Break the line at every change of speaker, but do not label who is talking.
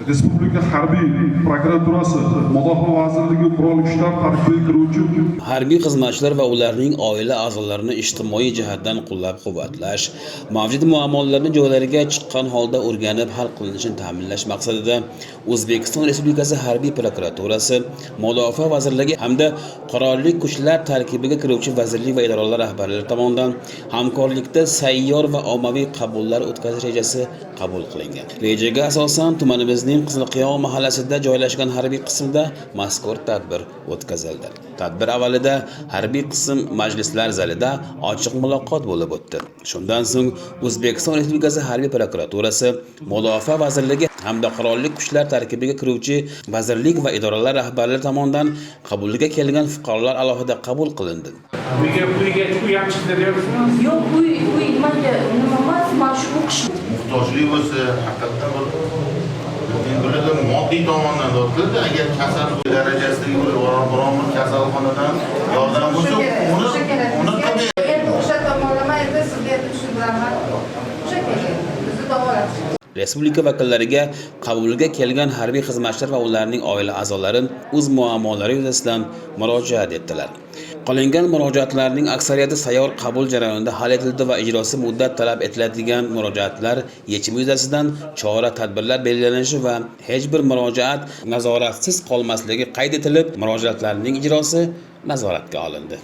Respublika harbiy prokuraturasi, Mudofaa vazirligi Qurolli Kuchlar tarkibiga kiruvchi
Harbiy xizmatchilar va ularning oila a'zolarini ijtimoiy jihatdan qo'llab-quvvatlash, mavjud muammolarni joylariga chiqqan holda o'rganib hal qilinishini ta'minlash maqsadida O'zbekiston Respublikasi Harbiy prokuraturasi, Mudofaa vazirligi hamda Qurolli Kuchlar tarkibiga kiruvchi vazirlik va idoralar rahbarlari tomonidan hamkorlikda sayyor va ommaviy qabullar o'tkazish rejasi qabul qilingan. Rejaga asosan tumanimizning Qizilqiyo mahallasida joylashgan harbiy qismda mazkur tadbir o'tkazildi. Tadbir avvalida harbiy qism majlislar zalida ochiq muloqot bo'lib o'tdi. Shundan so'ng O'zbekiston Respublikasi Harbiy prokuraturasi, Mudofaa vazirligi hamda Qurolli Kuchlar tarkibiga kiruvchi vazirlik va idoralar rahbarlari tomonidan qabulga kelgan fuqarolar alohida qabul qilindi.
Uyga uy ham chiqdi deyapsizmi?
Yo'q, uy manga nima emas, man shu o'qish
Muhtojlik bo'lsa, haqiqatdan bir endi bularda moddiy tomondan deyaptilarda, agar kasal darajasidagi bir biron bir kasalxonadan yordam bo'lsa, uni qilib
Endi o'sha tomonlama, endi sizga endi tushuntiraman. O'sha kerak, bizni davolatish.
Respublika vakillariga qabulga kelgan harbiy xizmatchilar va ularning oila a'zolari o'z muammolari yuzasidan murojaat etdilar. Qilingan murojaatlarning aksariyati sayyor qabul jarayonida hal etildi va ijrosi muddat talab etiladigan murojaatlar yechimi yuzasidan chora-tadbirlar belgilanishi va hech bir murojaat nazoratsiz qolmasligi qayd etilib, murojaatlarning ijrosi nazoratga olindi.